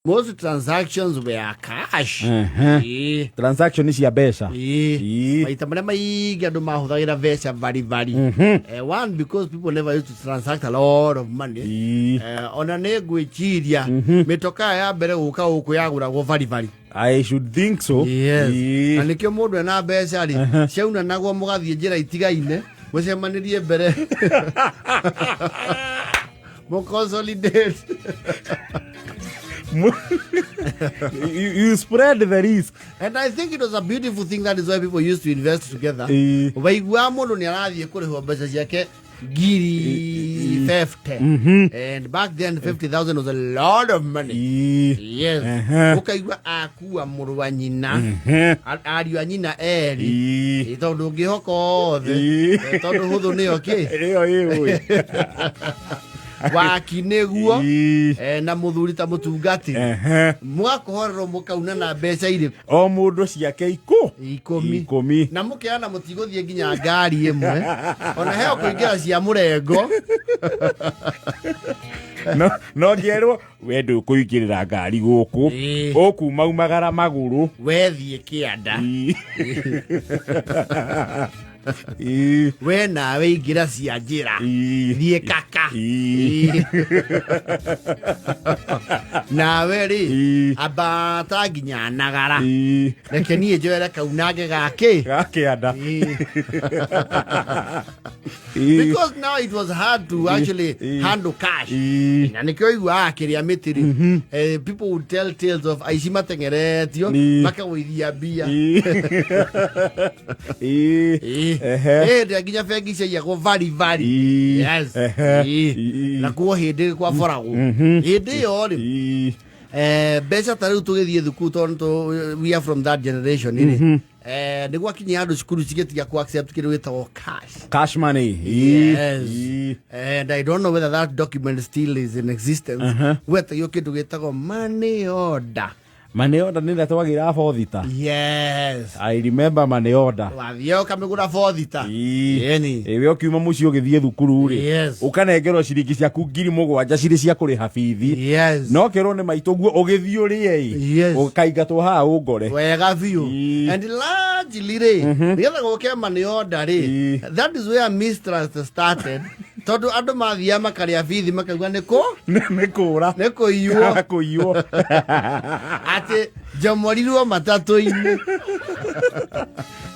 Most transactions were cash. Ĩĩ. Transaction cia mbeca. Ĩĩ. Maita marĩa maingĩ andũ mahũthagĩra mbeca baribari. One, because people never used to transact a lot of money. Ona nĩ ngwĩciria mĩtokaa ya mbere gũka gũkũ yagũragwo baribari. I should think so. Yes. Na nĩkĩo mũndũ ena mbeca rĩ, ciaunanagwo mũgathiĩ njĩra itigaine, mũcemanĩrie mbere, mũconsolidate. You spread the risk. And I think it was a beautiful thing. That is why people used to invest together. Waiguaga mũndũ nĩ arathiĩ kũrĩhwo mbeca ciake ngiri 50, and back then 50,000 was a lot of money. Yes. Ũkaigua akua mũrũ wa nyina, ariũ a nyina erĩ. Ĩ, tondũ ũngĩhoka othe. Tondũ hũthũ nĩyo kĩ Ĩyo ĩũĩ. Waki nĩguo. Na mũthuri ta mũtungatĩri, mũgakũhorerwo, mũkauna na mbeca irĩkũ? O mũndũ ciake ikũ 10. 10. Na mũkeana mũtigũthiĩ nginya ngari ĩmwe, ona heo kũingĩra cia mũrengo. No ngĩerwo we ndũkũingĩrĩra ngari gũkũ, ũkuma umagara magũrũ. Wethiĩ kĩanda. We nawe ingĩra cia njĩra. Thiĩ kaka. Nawe rĩ, ambata nginya nagara. Reke niĩ njoere kaunange gakĩ gakĩanda. Because now it was hard to actually handle cash. Na nĩkĩo iguaga kĩrĩa mĩtĩ rĩ, people would tell tales of aici mateng'eretio, makagũithia mbia. Hĩndĩ ĩrĩa nginya bengi ciaiyagwo baribari. Yes. Na kuo hĩndĩ kwaboragwo hĩndĩ ĩyo rĩ, mbeca ta rĩu tũgĩthiĩ thukuru, tondũ we are from that generation rĩ, nĩ gwakinyia andũ cukuru cigĩtiga ku accept kĩndũ gĩtagwo cash. Cash money. Yes. And I don't know whether that document still is in existence. Gwetagio kĩndũ gĩtagwo money order. Money order nĩ ĩrĩa twagĩra bothita. Yes. I remember money order. Wathiĩ ũkamĩgũra bothita. Ĩni. Ĩwe ũkiuma mũciĩ ũgĩthiĩ thukuru rĩ, ũkanengerwo ciringi ciaku 7,000 cirĩ cia kũrĩha bithi. No kerwo nĩ maitũ guo ũgĩthiĩ ũrĩe ĩ, ũkaingatwo haha ũngore. Wega biũ. And largely rĩ, nĩgetha gũke money order rĩ, that is where mistrust started, tondũ andũ mathiaga makarĩa bithi makauga nĩ kũ nĩ kũra. Nĩ kũiywo. Kũiywo. Atĩ njomorirwo matatũ-inĩ.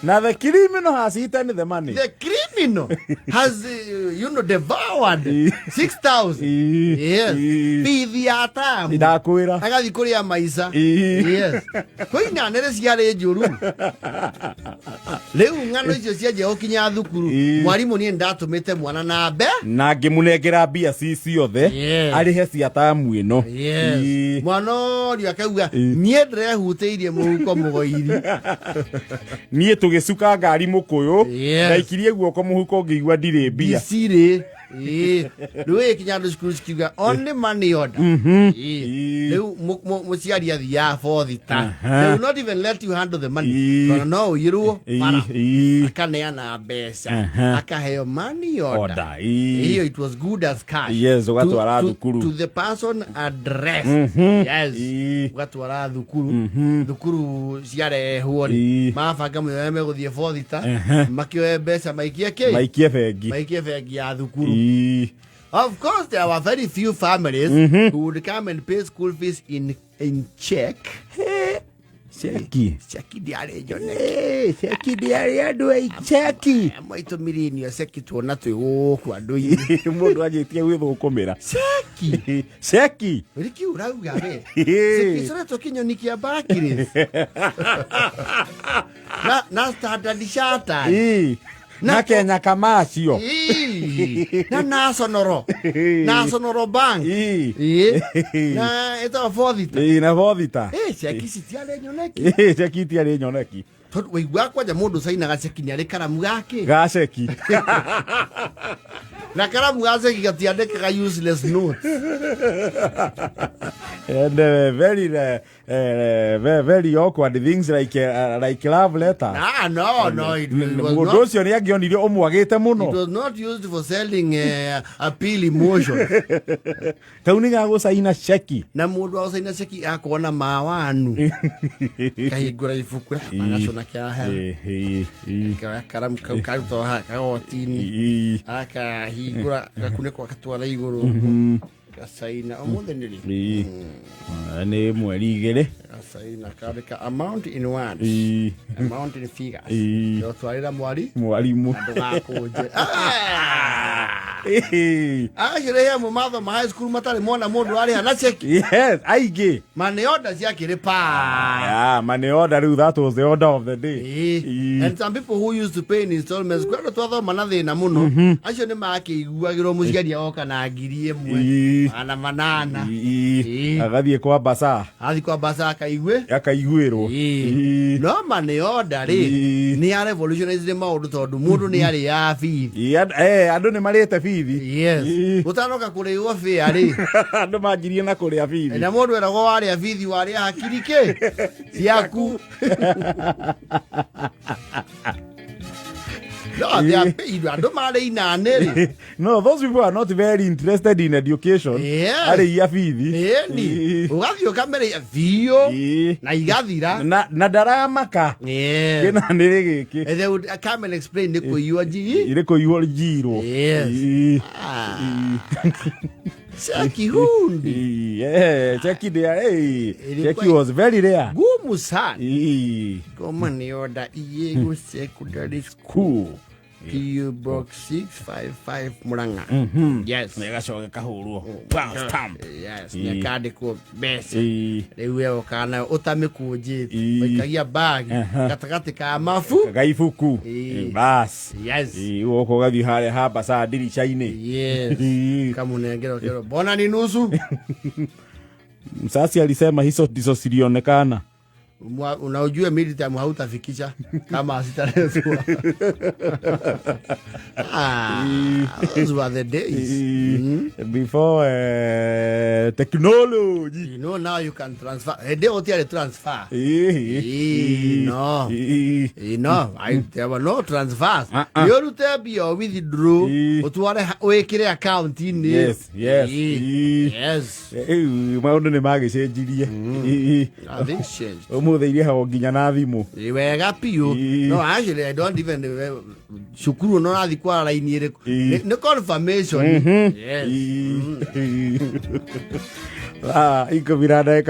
Na the criminal has eaten the money. The criminal has devoured 6000. Yes. Bithi ya tamu. Ndakwĩra. Agathiĩ kũrĩa maica. Yes, kwĩna nĩrĩ ciarĩ njũru. Rĩu ng'ano icio cianjia gũkinya thukuru. Mwarimũ, niĩ ndatũmĩte mwana na mbe Na ngĩmũnengera mbia ci ciothe arĩhe cia tamu ĩno. Mwana ũrĩa akauga, niĩ ndĩrehutĩirie mũhuko mũgoiri. Niĩ tũgĩcuka ngari mũkũyũ, ndaikirie guoko mũhuko ngĩigua ndirĩ mbia. Ndicirĩ. Ĩĩ. Rĩu ĩkinya andũ cukuru cikiuga only money order. Rĩu mũciari athiaga bothita. They will not even let you handle the money, tondũ no ũiyĩrwo bara. Akaneana mbeca, akaheo money order. Order, ĩĩ. Hiyo it was good as cash. Yes, ũgatwara thukuru. To the person addressed. Yes. Ũgatwara thukuru. Thukuru ciarehwo rĩ, mabanga mũthenya ũrĩa megũthiĩ bothita, makĩoe mbeca maikie kĩ? Maikie bengi. Maikie bengi ya thukuru. Of course, there were very few families who would come and pay school fees in check. Ceki. Ceki ndiarĩ nyoneki. Ceki ndiarĩ andũ ai ceki. Maitũ mirinio ceki tuona twĩ gũkũ andũ-inĩ. Mũndũ anjĩtie gwĩthũkũmĩra. Ceki. Ceki. Rĩki ũrauga we. Ceki icoretwo kĩnyoni kĩa Barclays. Na Standard Chartered. Na Kenya Kamacio. Ĩĩ. Na National Bank. Ĩĩ. Na ĩtagwo Bothita. Ĩĩ, na Bothita. Ĩ, ceki citiarĩ nyoneki. Ĩĩ, ceki itiarĩ nyoneki. Tondũ waiguaga kwanja mũndũ cainaga ceki nĩ arĩ karamu gake ga ceki. Na karamu ga ceki gatiandĩkaga useless notes. And very very awkward things like love letter. Ah, no, it was Mũndũ not, ũcio nĩ angĩonire ũmwagĩte it mũno. was not used for selling appeal emotion. Kau nĩ gagũcaina ceki. Na mũndũ wa gũcaina ceki akorwo na mawanu kahingũra ibuku agacũna kĩaha, kaya karamu kau karutwo haha kagoti-inĩ, akahingũra gakunĩko agatwara igũrũ, gacaina ũmũthĩ nĩ rĩ? Nĩ mweri 2. Gacaina kandĩka amount in words, amount in figures. Ũtwarĩra mwari Mwarimũ. Ndũgakũnje. Acio amwe mathoma high school matarĩ mona mũndũ arĩha na ceki. Yes, aingĩ. Money order ciakĩrĩ pa. Yeah, money order rĩu, that was the order of the day. And some people who used to pay in installments, kwĩ andũ twathoma na thĩna mũno, acio nĩ makĩiguagĩrwo mũciari agoka na 1000 800. Agathiĩ kwa basaa. Athi kwa baca akaigue. Akaiguĩrwo. No money order rĩ, nĩ ya revolutionized maũndũ tondũ mũndũ nĩ arĩaga bithi. Andũ nĩ marĩte bithi. Yes, ũtanoka kũrĩo fare rĩ, Andũ manjirie na kũrĩa bithi. Na mũndũ eragwo warĩa bithi warĩa hakiri kĩ ciaku. No they are paid, andũ marĩ inane rĩ. No, those people are not very interested in education. Arĩia bithi. Ĩni ũgathiĩ ũkamereia biũ na igathira. Na ndaramaka. Kĩna nĩ gĩkĩ. And they would come and explain nĩ kũiywo njigi. Irĩ kũiywo njirwo. Yes. Ah. Cheki hundi. Yeah, cheki there, hey. Ilikuwa- Cheki was very rare. Gumu sana. Koma ni order Iyego Secondary School. Cool. PU Box 655 Murang'a. Yes. Nĩgacoka kahũrwo stamp. Yes, nĩkandĩkwo mbeca. Rĩu we ũkana ũtamĩkũnjĩte. Ũikagia bag gatagatĩ ka mabu. Gaibuku. Bas. Yes. Ũgoka ũgathiĩ harĩa ha baca ndirica-inĩ. Yes. Kamunengera kero. Mbona ni nusu? Msasi alisema hizo ndizo zilionekana. Unaujue mid-term hautafikisha kama hazitaletwa. Ah, those were the days. Before technology. You know, now you can transfer. Hĩndĩ ĩyo gũtiarĩ transfer. No. No, there were no transfers. Uh-uh. Nĩ ũrute mbia o withdraw, ũtware wĩkĩre account-inĩ. Yes. Yes. Rĩu maũndũ nĩ magĩcenjirie. Ah, things changed. Ũmũthĩ irĩhagwo nginya na thimũ. Ĩ, wega biũ. No, actually, I don't even cukuru no rathi kwara raini ĩrĩkũ. Nĩ confirmation. Yes. 14:48.